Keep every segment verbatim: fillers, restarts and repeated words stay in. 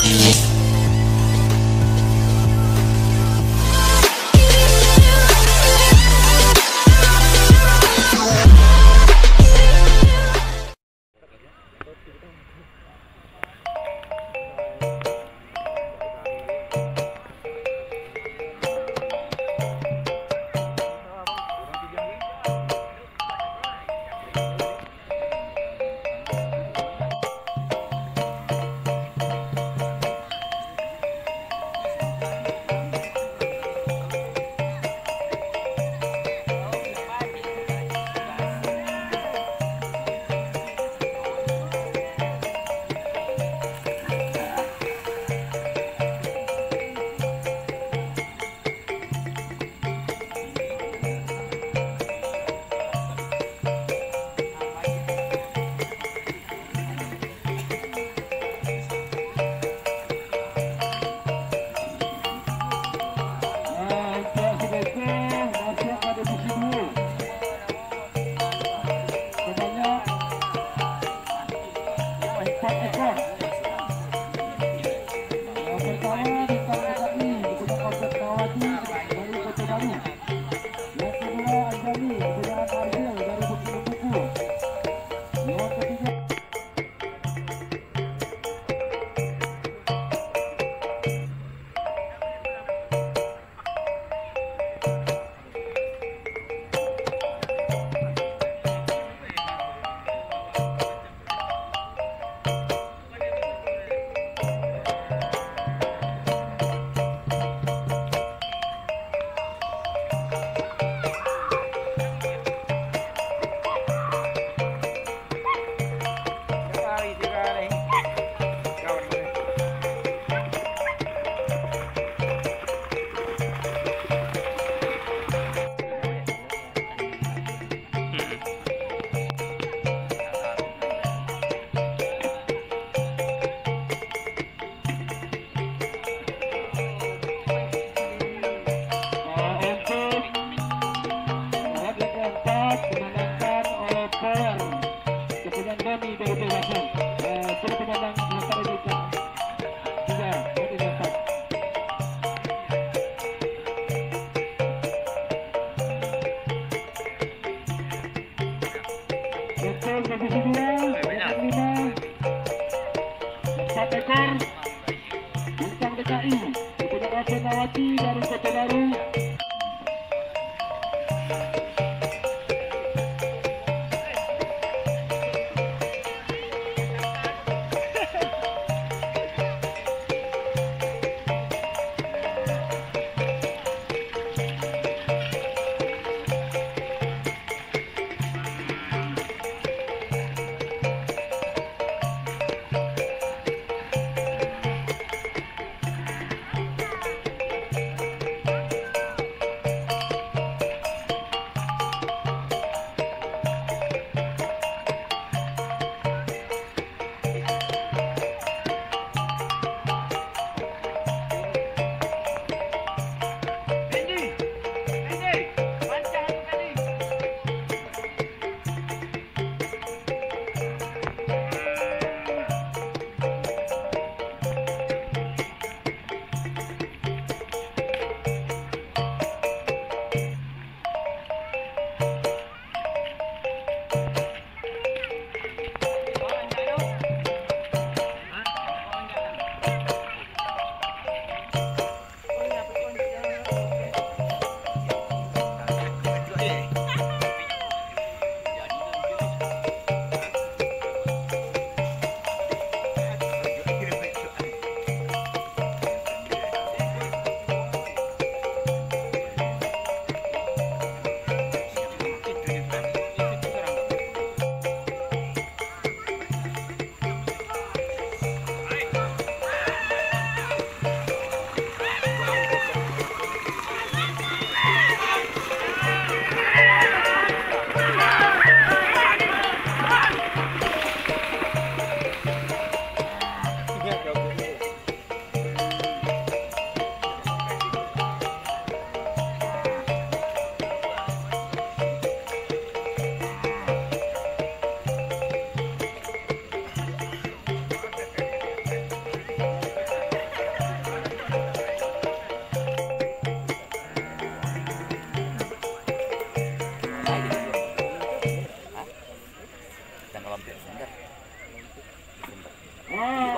Nah, untuk si Beko, masuk ka divisi duo. Sebanyak empat ekor. Yang pertama, Bintang P K I, dipegang oleh Nawati dari Kota Baru. Yang kedua, Anjali, dipegang Ariel dari Bukit Lembu. Yang ketiga, Untuk ronde keempat dimenangkan oleh Power. Kepunyaan Doni dari Dewasa. Eh, itu penyandang Dewasa dari Dewasa. Tiga, ronde keempat. Untuk divisi dua, ronde lima, empat ekor. Bintang P K I, Bintang Rasenawati dari Kota Baru.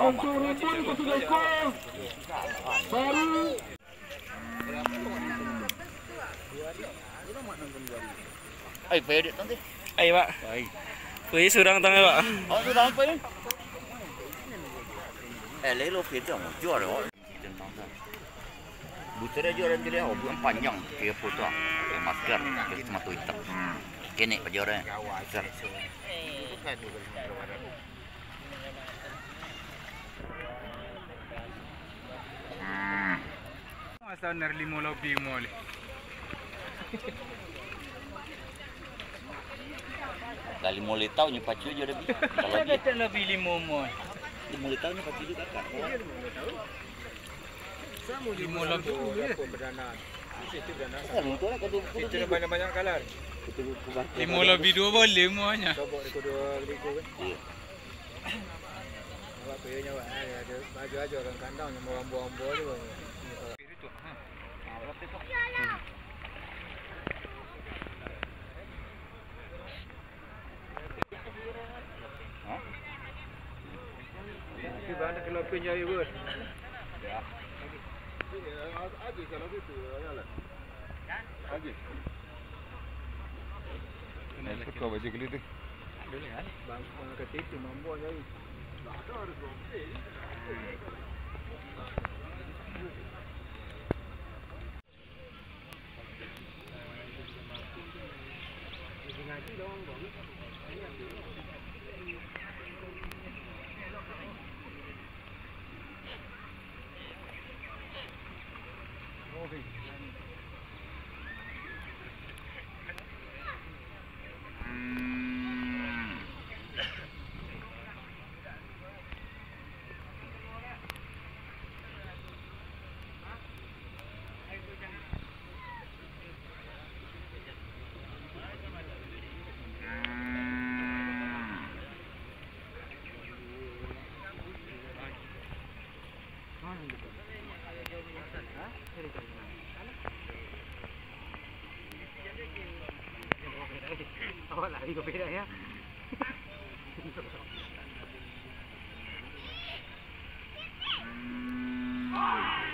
Untuk rumpun ketiga ekor. Baru. Ai, payah dek tong teh. Ai, Pak. Ai. Wih, surang tang, Pak. Oh, surang apa ni? Eh, lelo peda mo jual, oh. Butir aja orang tu dia, oh, bukan panjang, dia putar. Pakai masker, pakai sepatu hitam. Hmm. Kenek aja orang. Butir. Masa ner limo lobi mo leh. Lah limo leh taun nyo pacu jo dah bi. Kalau bi. Kata lobi limo mo. Limo leh taun nyo pacu jo kakak. Limo lobi. Kan tu lah kata. Itu banyak-banyak kalar. Limo lobi duo boleh mo nyo. Sobok di kudo liku kan. Iyo. Awak tu yo nyawa, ah, yo, ado baju ajo urang kandang namo ambo-ambo tu. Hah? Tapi banyak kena pinjai, Bos. Ya. Agi kalau gitu, ya lah. Agi. Nah, itu kau baju kulit tu. Bang, bang kata itu mampu aja. Awak lari ke beda ya.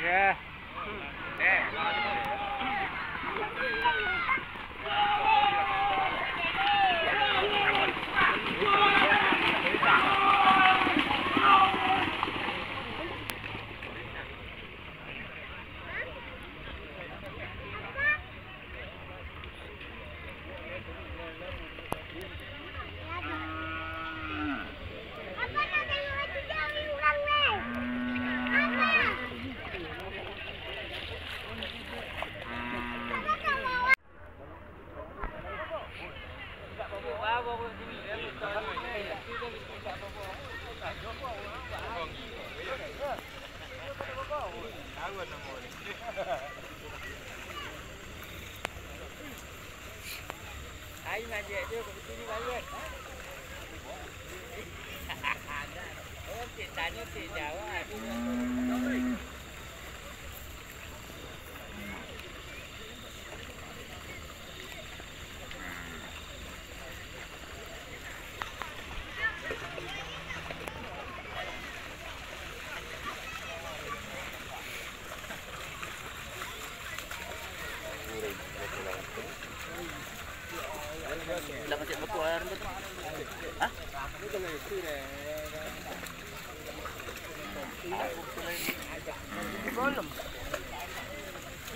Ya.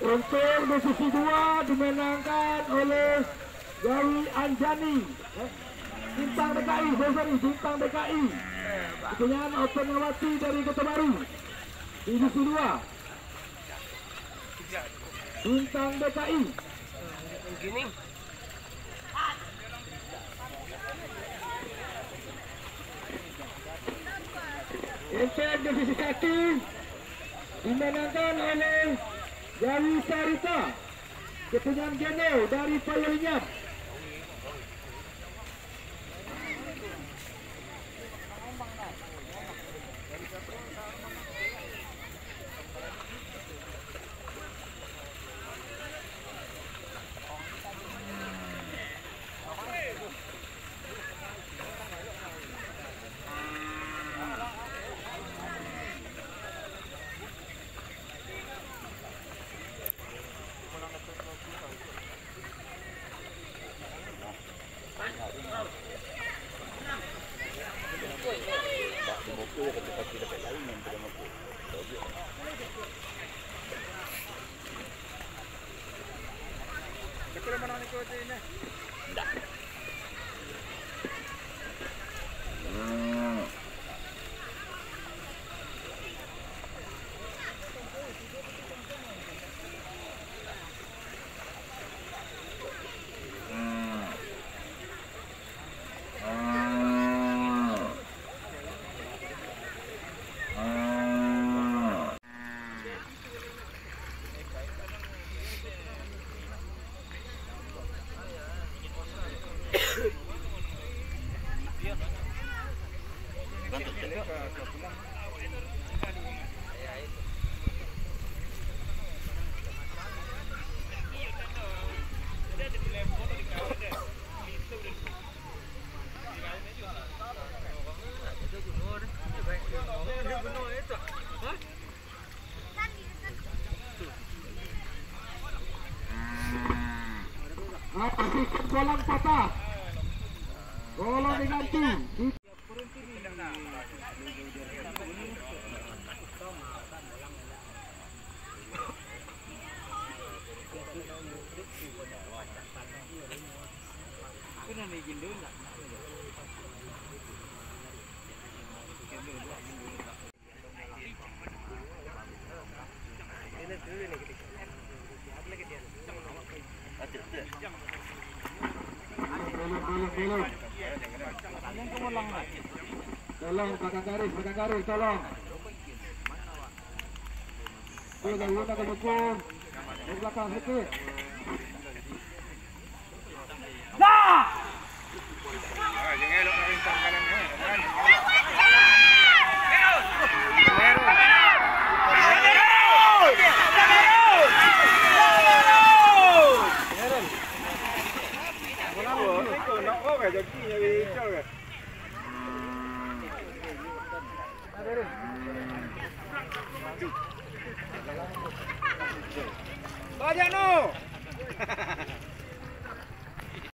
Untuk divisi dua dimenangkan oleh Jawi Anjani, eh, Bintang D K I, sorry, sorry, Bintang D K I. Kepunyaan Open Awati dari Kota Baru. Divisi dua. Bintang D K I. Untuk divisi satu dimenangkan oleh Jawi Sarita, kepunyaan Geno dari Payoh Inyam. Asisten bolang patah. Bolang diganti. Tolong, tolong, tolong. Tolong, pakai garis, pakai garis, tolong. Tolong, tolong, tolong. Di belakang sikit. Banyak no.